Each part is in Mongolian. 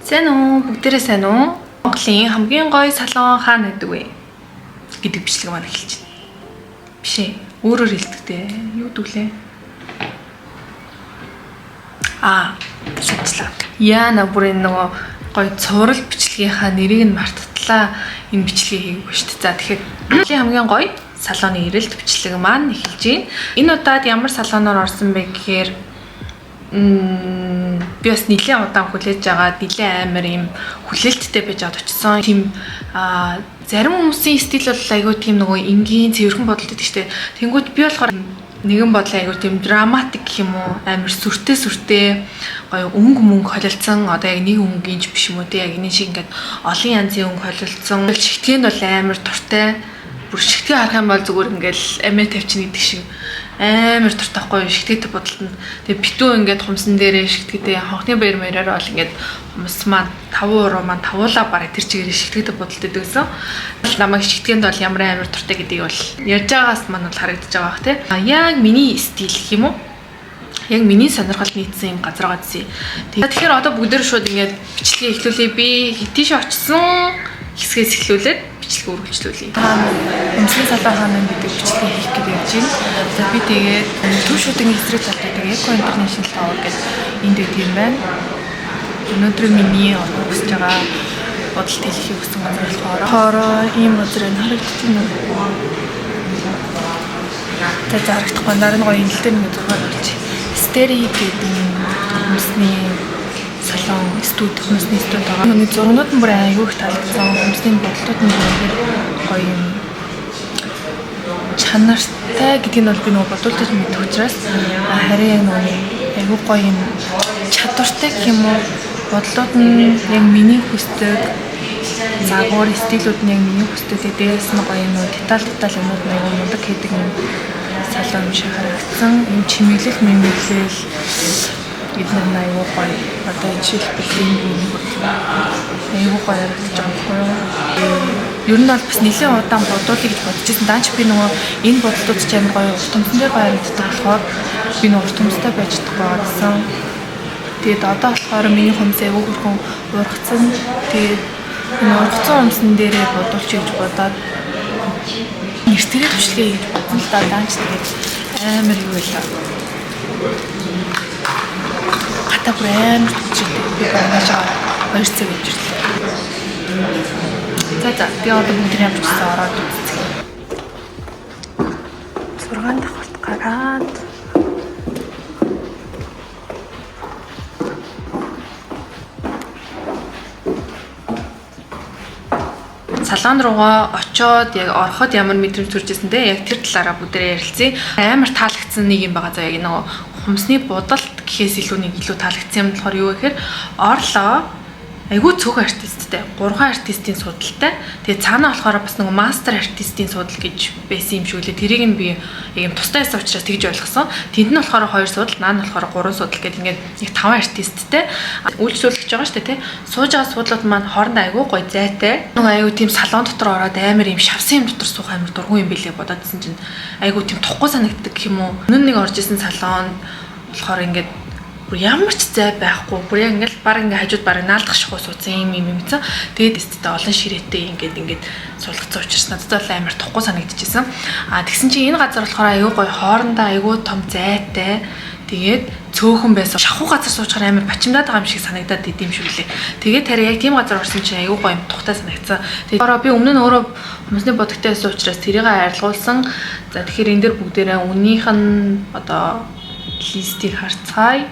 Сайн уу? Бүгдээрээ сайн уу? Монголын хамгийн гоё салон хаана байдаг вэ гэдэг бичлэг маань эхэлж байна. Биш ээ. Өөрөөр хэлдэг дээ. Юу дүүлээ? Аа, санчлаа. Яна бүр энэ нөгөө гоё цуврал бичлэгийнхаа нэрийг нь марттлаа. Энэ бичлэгийг хийгээгүй шүү дээ. За, тэгэхээр Монголын хамгийн гоё салоны эрэлт бичлэг маань эхэлж байна. Энэ удаад ямар салоноор орсон бэ гэхээр би бас нэлээд удаан хүлээж байгаа, нэлээд амар юм хүлээлттэй байж аваад очсон. Тийм зарим хүмүүсийн стил бол айгүй тийм нөгөө энгийн цэвэрхэн бодолт гэдэг штэ. Тэнгүүд би болохоор нэгэн бодлоо айгүй тийм драматик гэх юм уу, амар сүртэй сүртэй гоё өнгө мөнгө холилдсон, одоо яг нэг өнгийн ч биш юм уу те, яг энэ шиг ингээд олон янзын өнгө холилдсон. Шигтгэнд бол амар дуртай. Бүр шигтгэ харах юм бол зүгээр ингээл амиа тавьчихна гэдэг шиг амар дуртай байхгүй юу шигтгээтэй бодолтод. Тэгээ битүү ингээд хумсан дээрээ шигтгээтэй хонхны баяр маяраар бол ингээд хумс маань таван уруу маань тавуулаа бараг тэр чигээр шигтгээтэй бодолт өгдөг гэсэн. Намайг шигтгэнд бол ямар амар дуртай гэдгийг бол ярьж байгаас маань бол харагдаж байгаа бах тий. А яг миний стил гэх юм уу? Яг миний сонирхол нийцсэн юм газар байгаа гэсэн. Тэгэхээр одоо бүгдээр шууд ингээд бичлэгээ эхлүүлье. Би тийш очсон хэсгээс эхлүүлээд бичлэг үргэлжлүүлье. Өмсний салон хаана гэдэг бичлэгээ хийх гэж явж байна. За, би тэгээд төв шүдэн эсрэг талд байдаг Eco International Tower гэж энд байдаг юм байна. Өнөөдөр миний одоо хүсэж байгаа бодолт хэлэхийг хүссэн газар болохоор хоороо ийм газар энэ харагдаж байна уу? За, зарагдахгүй дараа нь гоё энэ тал дээр нэг зураг болж. Steri гэдэг юм хүмүүсний салон студи, хүмүүсний студи байгаа. Миний зургнууд нь бүр аягүй их таалагдсан. Хүмүүсний бодлууд нь бүр гоё юм чанартай гэдгийг нь бол би нөгөө бодуулж мэдэх учраас харин яг нөгөө аягүй гоё юм чадвартай гэх юм уу, бодлууд нь яг миний хүсдэг загвар стилүүд нь яг миний хүсдэг. Тэгээ дээрээс нь гоё юм деталь деталь юмнууд нь аягүй мундаг хийдэг юм салон юм шиг харагдсан. Юм чимэглэл мэмэглэл эдгээр нь аягүй гоё. Одоо жишээлбэл энэ юм аягүй гоё харагдаж байгаа байхгүй юу? Ер нь бол бас нэлээд удаан бодуулъя гэж бодож байсан. Даанч би нөгөө энэ бодлууд ч амар гоё урт өмсөн дээр гоё харагддаг болохоор би нөгөө урт өмстэй байж чадахгүй байсан. Тэгээд одоо болохоор миний хумс аягүй хөрхөн ургацсан. Тэгээд энэ ургацсан хумсан дээрээ бодуулчих гэж бодоод нэртэрээ бичлэгээ хийж бодсон л да. Даанч тэгээд амар юу байлаа. Гата бүр амар түчтэй. Би багнаашаа 2 цаг явж ирлээ. За за, би одоо бүгд ямар ч гэсэн ороод үзцгээе. 6 давхарт гараад салон руугаа очоод яг ороход ямар мэдрэмж төрж ирсэн те, яг тэр талаараа бүгдээрээ ярилцъя. Амар таалагдсан нэг юм байгаа заа, яг нөгөө хумсны будалт гэхээс илүү нэг илүү таалагдсан юм болохоор юу гэхээр орлоо айгүй цөөхөн артисттэй. 3 артистийн судалтай. Тэгээ цаанаа болохоор бас нөгөө мастер артистийн судал гэж байсан юм шиг үлээ. Тэрийг нь би яг юм тустай байсан учраас тэгж ойлгосон. Тэнд нь болохоор 2 судал, наа нь болохоор 3 судал гэдэг ингээд нэг 5 артисттэй үйлчлүүлэгч байгаа шүү дээ, тий. Сууж байгаа суудлууд маань хоорондоо айгүй гоё зайтай. Нөгөө айгүй тийм салон дотор ороод амар юм шавсан юм дотор суух амар дургуун юм билээ бодоодсэн чинь айгүй тийм тухгүй санагддаг гэх юм уу. Өмнө нэг орж исэн салон болохоор ингээд бүр ямар ч зай байхгүй. Бүр яг ингээл баг ингээ хажууд баг наалдах шахуу суудсан юм юм юмцсан. Тэгээд эсттэй олон ширээтэй ингээд ингээд суулгацсан учраас надад бол амар тухгүй санагдчихсан. А тэгсэн чинь энэ газар болохоор айгүй гоё хоорондоо айгүй том зайтай. Тэгээд цөөхөн байсан. Шахуу газар суучаар амар бачимдаад байгаа юм шиг санагдаад идэм шиг лээ. Тэгээд тарай яг тийм газар орсон чинь айгүй гоё юм тухтай санагдсан. Тэгээд ороо би өмнө нь өөрөө хүмүүсний бодогтой байсан учраас тэрийг арилгуулсан. За, тэгэхээр энэ дэр бүгдээрээ үннийх нь одоо листийг харцгаая.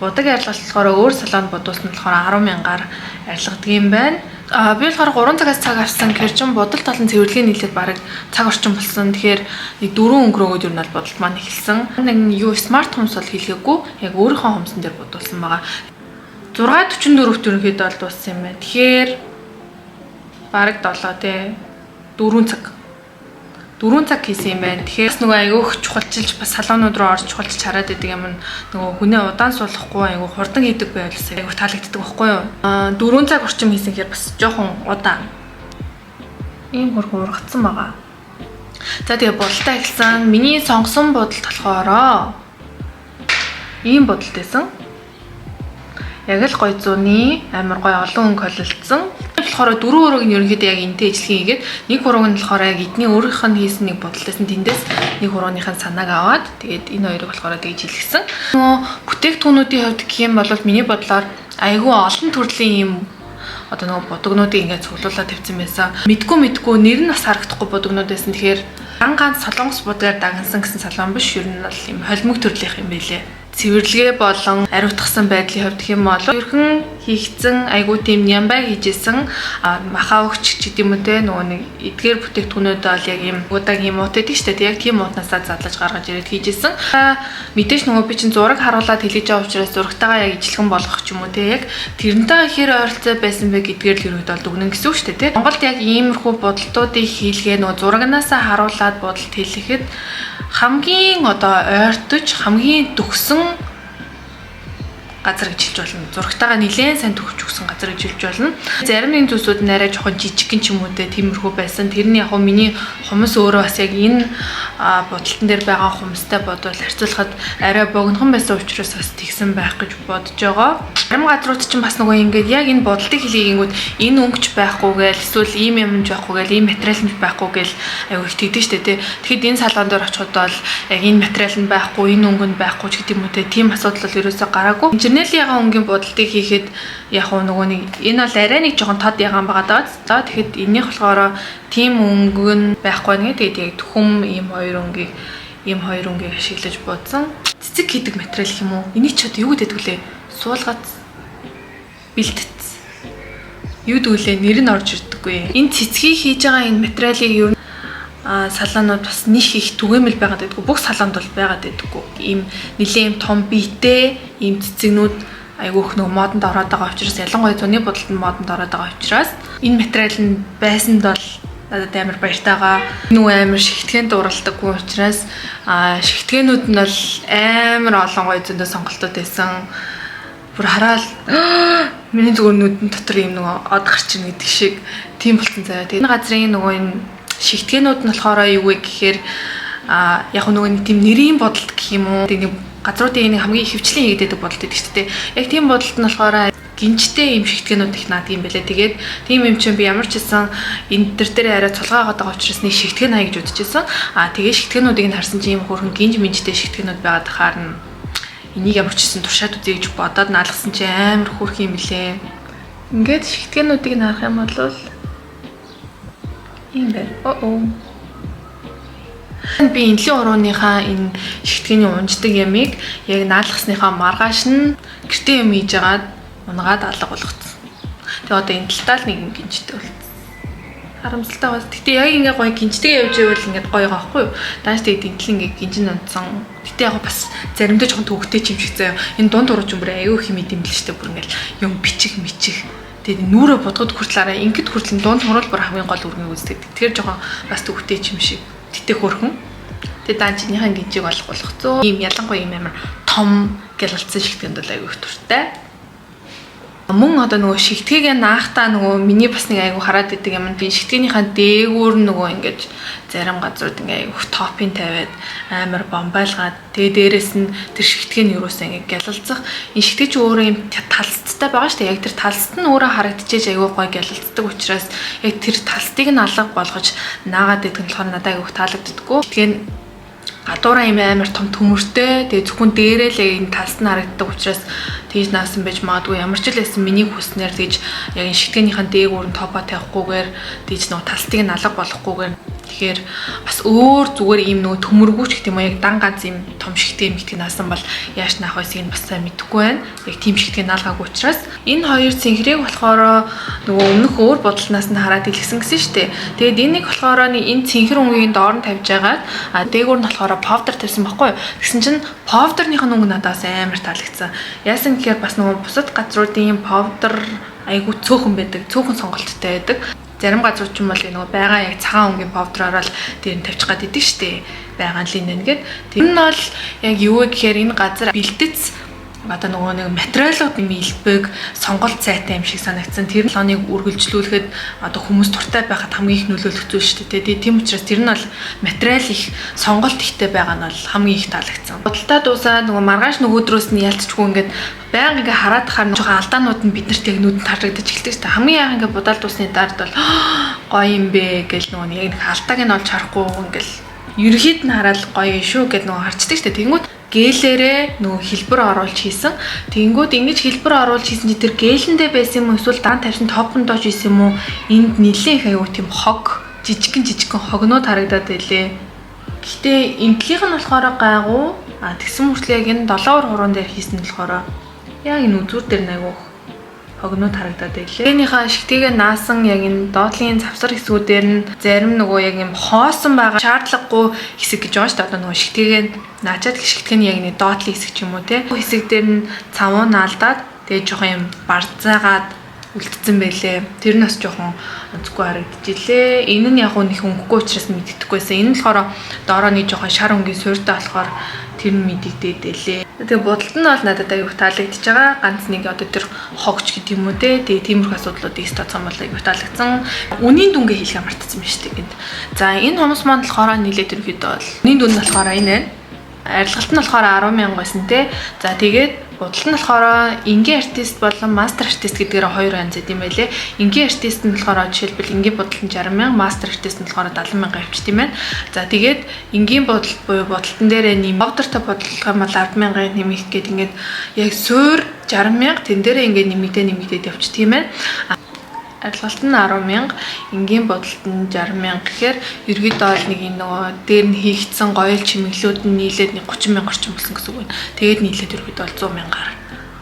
Будаг арилгалт болохоор өөр салонд бодуулсан болохоор 10 мянгаар арилгадаг юм байна. А би болохоор 3 цагаас цаг авсан. Тэр чин бодолт болон цэвэрлэгийн нийлээд бараг цаг орчим болсон. Тэгэхээр нэг 4 өнгөрөөгөөд ер нь бол бодолт маань эхэлсэн. Нэг юу смарт хумс бол хэлгээгүй. Яг өөрийнхөө хумсан дээр бодуулсан байгаа. 6:44-т ерөнхийдөө бол дууссан юм байна. Тэгэхээр бараг 7 тий. 4 цаг. 4 цаг хийсэн юм байна. Тэгэхээр бас нөгөө айгүйх чухалчилж бас салонууд руу орж чухалчилж хараад идэг юм нөгөө хүнээ удаан суулгахгүй айгүй хурдан хийдэг байвал бас айгүй таалагддаг байхгүй юу? Аа, 4 цаг орчим хийсэн гэхээр бас жоохон удаан. Ийм хөрхөн ургацсан байгаа. За, тэгээ бодолтой эхэлсэн. Миний сонгосон бодолт болохоор ийм бодолт байсан. Яг л гоё зуны амар гоё олон өнгө холилдсон. Болохоор дөрвөн хурууг нь ерөнхийдөө яг энтэй ижлэгэн хийгээд, нэг хурууг нь болохоор яг эдний өөрийнх нь хийсэн нэг бодолтойсэн, тэндээс нэг хурууных нь санааг аваад, тэгээд энэ хоёрыг болохоор тэгж илгэсэн. Нөгөө бүтээгдэхүүнүүдийн хувьд гэх юм бол миний бодлоор айгүй олон төрлийн юм одоо нөгөө будагнуудыг ингээд цуглуулад тавьсан байсан. Мэдгүй мэдгүй нэр нь бас харагдахгүй будагнууд байсан. Тэгэхээр дан ганц солонгос будгаар дагнасан гэсэн салон биш. Ер нь бол юм холимог төрлийнх юм байлээ. Цэвэрлэгээ болон ариутгасан байдлын хувьд гэх юм бол ерхэн хийгдсэн, айгуу тийм нямбай хийжсэн, маха өгч ч гэдэм үү те, нөгөө нэг эдгээр бүтээгдэхүүнүүд бол яг юм удагийн муут гэдэг штэ, яг тийм муутнаасаа задлаж гаргаж ирээд хийжсэн. Мэдээж нөгөө би чинь зураг харуулад хэлэж байгаа учраас зурагтайгаа яг ижилхэн болгох ч юм уу те, яг тэрнтэйгээ хэр ойролцоо байсан бэ гэдгээр л ерөөдөө бол дүгнэн гэсэн үг штэ те. Монголд яг иймэрхүү бодолтуудыг хийлгээ нөгөө зурагнаасаа харуулад бодолт хийлгэхэд хамгийн одоо ойртож, хамгийн төгсөн газар гэж хэлж болно. Зурагтайгаа нэлээд сайн төгсч өгсөн газар гэж хэлж болно. Зарим нэг зүйлсүүд нь арай жоохон жижигхэн ч юм уу те, тиймэрхүү байсан. Тэр нь яг хөө миний хумс өөрөө бас яг энэ будалтан дээр байгаа хумстай бодвол харьцуулахад арай богинохон байсан учраас бас тэгсэн байх гэж бодож байгаа. Зарим газрууд ч бас нөгөө ингээд яг энэ будалтыг хийлгэнгүүд энэ өнгөч байхгүй гээл, эсвэл ийм юмж байхгүй гээл, ийм материал нь байхгүй гээл аюу их тэгдэж штэ те. Тэгэхэд энэ салон дээр очиход бол яг энэ материал нь байхгүй, энэ өнгө нь байхгүй ч гэдэг юм уу те. Тийм асуудал бол ерөөсөө гараагүй. Инженерийн ягаан өнгийн будалтыг хийхэд яг уу нөгөө нэг энэ бол арай нэг жоохон тод ягаан байгаа даа. За, тэгэхэд энийх болохоор тийм өнгө нь байхгүй нэг. Тэгээд яг түхэм ийм хоёр өнгийг ашиглаж будсан. Цэцэг хийдэг материал гэх юм уу? Энийг ч одоо юу гэдэг вүлээ? Суулгац, бэлтц. Юу дүүлээ, нэр нь орж ирдэггүй. Энэ цэцгийг хийж байгаа энэ материалыг ер нь салонууд бас них их түгээмэл байгаад байдаггүй. Бүх салонд бол байгаад байдаггүй. Ийм нэлээд ийм том биетэй ийм цэцэгнүүд айгүйх нөгөө модонд ороод байгаа учраас, ялангуяа зуны будалтанд модонд ороод байгаа учраас энэ материал нь байсанд бол надад амар баяртайгаа. Нөгөө амар шигтгэн дууралдаггүй учраас шигтгэнүүд нь бол амар олон гоё зөндөө сонголтууд байсан. Бүр хараал миний зүгээр нүдэн дотор юм нөгөө од гарч ирнэ гэдэг шиг тийм болцсон заяа. Тэгээд энэ газрын нөгөө энэ шигтгэнүүд нь болохоор юу вэ гэхээр яг нөгөө нэг тийм нэрийн бодолт гэх юм уу. Нэг газруудын нэг хамгийн ихэвчлэн хийгддэг бодолт гэдэг чинь дээ. Яг тийм бодолт нь болохоор гинжтэй юм шигтгэнүүд их наадаг юм байлээ. Тэгээд тийм юм чинь би ямар ч гэсэн энэ төр дээр арай цулгаагаад байгаа учраас нэг шигтгэн хаа гэж бодчихсон. Тэгээ шигтгэнүүдийг нь харсан чинь юм хөөрхөн гинж минжтэй шигтгэнүүд байгаад хаар нь энийг ямар ч гэсэн туршаад үзье гэж бодоод наалгасан чи амар хөөрхөн юм лээ. Ингээд шигтгэнүүдийг нь харах юм бол ийм байна. Оо. Би энэлийн урууныхаа энэ шигтгэний унждаг ямыг яг наалгасныхаа маргааш нь гэртээ юм хийж агаад унгаад алга болгоцсон. Тэгээ одоо энэ талтаа л нэг юм гинжтэй болсон. Харамсалтай бас. Гэтэ яг ингээ гоё гинжтэйг явж ивэл ингээд гоё байгаа байхгүй юу? Дааш тэгээд энтэл ингээ гинжин унтсан. Гэтэ яг бас заримдаа жоохон төвөгтэй юм шиг заяа. Энэ дунд урууч юм бүр аюу их юм идэм л штэ, бүр ингээл юм бичих мичих. Тэгээд нүрэ бодгод хүртэл арай ингээд хүртэл дунд хуруул бүр хамгийн гол үргийг үздэг. Тэгэхээр жоохон бас төвөгтэй юм шиг. Гэтэ хөөрхөн. Тэгээд даан чинийхэн гинжийг олох болгоцоо. Ийм ялангуяа ийм амар том гялалцсан шигтгэнд бол аюу их дуртай. Мөн одоо нөгөө шигтгээгээ наахтаа нөгөө миний бас нэг айгу хараад идэг юм, би шигтгэнийхаа дээгүүр нөгөө ингэж зарим газрууд ингээ айгу топын тавиад амар бомбайлгаад, тэгээ дээрэс нь тэр шигтгэ нь юусаа ингээ гялалзах, энэ шигтгэ чи өөрөө юм талцтай байгаа шүү дээ. Яг тэр талцт нь өөрөө харагдчихэж айгу гоё гялалздаг учраас яг тэр талцтыг нь алга болгож наагаад идэх нь болохоор надад айгу таалагддаггүй. Тэгээ гадуураа юм амар том төмөртэй, тэгээ зөвхөн дээрээ л яг энэ талс нь харагддаг учраас тэгж наасан байж магадгүй. Ямар ч л байсан миний хүснээр тэгж яг энэ шигтгэнийхэн дээгүүр нь топо тавихгүйгээр, тэгж нөгөө талстыг нь алга болохгүйгээр, тэгэхээр бас өөр зүгээр ийм нөгөө төмөргүүч гэх юм уу, яг дан ганц ийм том шигтэй юм ихтгэн наасан бол яаж наах байсыг нь бас сайн мэдэхгүй байна. Яг тийм шигтгэн наалгаагүй учраас энэ хоёр цэнхрийг болохоор нөгөө өмнөх өөр бодолтнаас нь хараад илгэсэн гэсэн шүү дээ. Тэгээд энийг болохоор нэг энэ цэнхэр өнгийг доор нь тавьж агаад дээгүүр нь болохоор powder тавьсан байхгүй юу? Тэгсэн чинь powder-ных нь өнгө надаас амар таалагдсан. Яасан гэхээр бас нөгөө бусад газруудын powder айгу цөөхөн байдаг. Цөөхөн сонголттой байдаг. Зарим газрууд ч юм бол нөгөө байгаа яг цагаан өнгийн powder-аар л тэр нь тавьчих гад идэг штэ. Байгаа линен гээд. Тэр нь бол яг юу вэ гэхээр энэ газар бэлтэц Одоо нөгөө нэг материалууд юм илбэг, сонголт сайтай юм шиг санагдсан. Тэр салоныг үргэлжлүүлэхэд одоо хүмүүс дуртай байхад хамгийн их нөлөөлөх зүйл шүү дээ. Тийм учраас тэр нь бол материал их, сонголт ихтэй байгаа нь бол хамгийн их таалагдсан. Будалтаа дуусаад нөгөө маргааш нөгөөдрөөс нь ялцчгүй ингээд байнга ингээ хараад хаар жоохон алдаанууд нь биднэрт яг нүдэнд харагдаж эхэлдэг шүү дээ. Хамгийн яах ингээ будаал дуусны дард бол гоё юм бэ гэл нөгөө яг нэг алдааг нь олж харахгүй ингээл ерөнхийд нь хараад гоё шүү гэд нөгөө харчдаг шүү дээ. Тэнгүүд гэлээрээ нөгөө хэлбэр оруулж хийсэн. Тэнгүүд ингэж хэлбэр оруулж хийсэн чи тэр гэлэндээ байсан юм уу эсвэл дан тавьсан топон доош хийсэн юм уу? Энд нэлээд их аюу тийм хог, жижигхэн жижигхэн хогнууд харагдаад байлээ. Гэхдээ энтлийнх нь болохоор гайгүй. А тэгсэн мөртлөө яг энэ 7 хуруун дээр хийсэн нь болохоор яг энэ үзүүр дээр айгуу хогнууд харагдаад байлээ. Тэрнийхээ шигтэйгээ наасан яг энэ доотлын завсар хэсгүүдээр нь зарим нөгөө яг юм хоосон байгаа шаардлагагүй хэсэг гэж байгаа шүү дээ. Одоо нөгөө шигтэйгээ наачаад шигтгэх нь яг нэг доотлын хэсэг ч юм уу те. Хэсэг дээр нь цавуу наалдаад тэгээ жоохон юм барзаагаад үлдсэн байлээ. Тэр нь бас жоохон онцгүй харагдчихлээ. Энэ нь яг нэг өнгөгүй учраас мэддэхгүйсэн. Энэ нь болохоор доороо нэг жоохон шар өнгийн суурьтай болохоор тэр нь мэдэгдээд байлээ. Тэгээ будалт нь бол надад аягүй таалагдчихж байгаа. Ганц нэг одоо тэр хогч гэдэг юм уу те. Тэгээ тиймэрхүү асуудлууд их тооцсон бол аягүй таалагдсан. Үнийн дүнгээ хэлэхээ мартсан байна шүү дээ. За энэ хумс маань болохоор нийлээд ерөөхдөө бол үнийн дүн нь болохоор энэ байна. Арилгалт нь болохоор 10,000 байсан те. За тэгээд будалт нь болохоор энгийн артист болон мастер артист гэдгээр хоёр янз юм байлээ. Энгийн артист нь болохоор жишээлбэл энгийн будалт нь 60,000, мастер артист нь болохоор 70,000 явчихд юм байна. За тэгээд энгийн будалт буюу будалтан дээрээ нэм повдортой будалт юм бол 10,000 нэмэх гээд ингээд яг суур 60,000 тэн дээрээ ингээд нэмэгдээ явчихд юм байна. Арилгалт нь 10,000, энгийн будалт нь 60,000 гэхээр ерөөдөө бол нэг энэ нөгөө дээр нь хийгдсэн гоёл чимэглүүд нь нийлээд нэг 30,000 орчим болсон гэсэн үг байна. Тэгээд нийлээд ерөөдөө бол 100,000-аар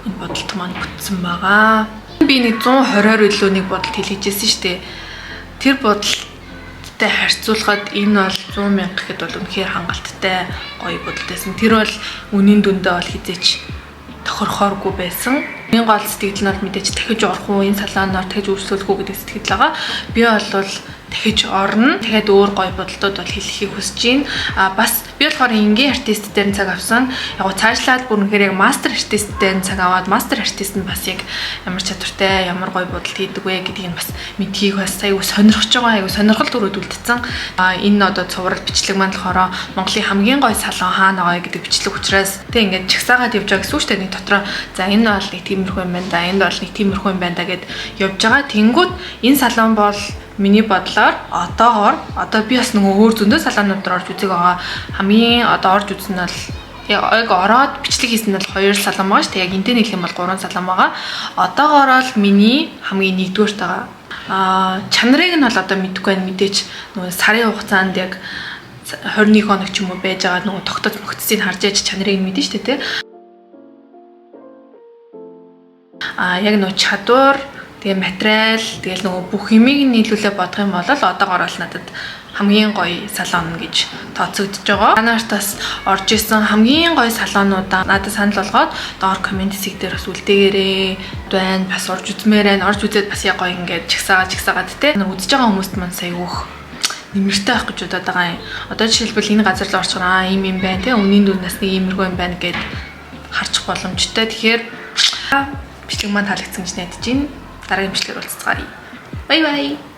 энэ будалт маань бүтсэн байгаа. Би нэг 120-оор илүү нэг будалт хийлгэжсэн шүү дээ. Тэр будалттай харьцуулахад энэ бол 100,000 гэхэд бол үнэхээр хангалттай гоё будалт байсан. Тэр бол үнийн дүндээ бол хизээч тохирохооргүй байсан. Миний гол сэтгэл нь бол мэдээж дахиж орох уу, энэ салоноор дахиж үйлчлүүлэх үү гэдэг сэтгэл байгаа. Би бол дахиж орно. Дахиад өөр гоё будалтууд бол хийхийг хүсэж байна. А бас би болохоор энгийн артист дээр нь цаг авсан. Яг гоо цаашлаад бүр үнэхээр яг мастер артист дээр нь цаг аваад мастер артист нь бас яг ямар чадвартай, ямар гоё будалт хийдэг вэ гэдгийг нь бас мэдхийг бас айгу сонирхож байгаа. Айгу сонирхол төрөөд үлдсэн. А энэ одоо цуврал бичлэг маань болохоор Монголын хамгийн гоё салон хаана байгаа гэдэг бичлэг учраас тэг ингээд чагсаагаад явж байгаа гэсэн үг шүү дээ. Нэг дотроо за энэ бол нэг тиймэрхүү юм байна да, энд бол нэг тиймэрхүү юм байна да гэд явж байгаа. Тэнгүүд энэ салон бол миний бодлоор одоогоор одоо би бас нөгөө өөр зөндөө салонууд руу орж үзег байгаа. Хамгийн одоо орж үзсэн нь бол яг ороод бичлэг хийсэн нь бол 2 салон байгаа шүү дээ. Яг энтэй нийлэх юм бол 3 салон байгаа. Одоогоор л миний хамгийн нэгдүгээрт байгаа. Аа чанарыг нь бол одоо мэдэхгүй байна. Мэдээч нөгөө сарын хугацаанд яг 21 хоног ч юм уу байж байгаа нөгөө тогтоц могцсыг харж яаж чанарыг нь мэдэн шүү дээ, тэ. Аа яг нөгөө чадвар, тэгээ материал, тэгэл нөгөө бүх юмыг нийлүүлээ бодох юм бол одоогоор бол надад хамгийн гоё салон гэж тооцогдож байгаа. Та нарт бас орж исэн хамгийн гоё салонуудаа надад санал болгоод доор коммент хэсэг дээр бас үлдээгээрээ байна. Бас орж үзмээр байна. Орж үзээд бас яг гоё ингээд чагсаагаад те. Үзэж байгаа хүмүүст маань сая өөх нэмэртэй байх гэж бодоод байгаа юм. Одоо жишээлбэл энэ газар л орчихоор аа ийм юм байна те. Үнийн дүн нас нэг иймэрхүү юм байна гэд харчих боломжтой. Тэгэхээр бичлэг маань таалагдсан гэж найдаж байна. Дараагийн бичлэгээр уулзцгаая. Bye bye.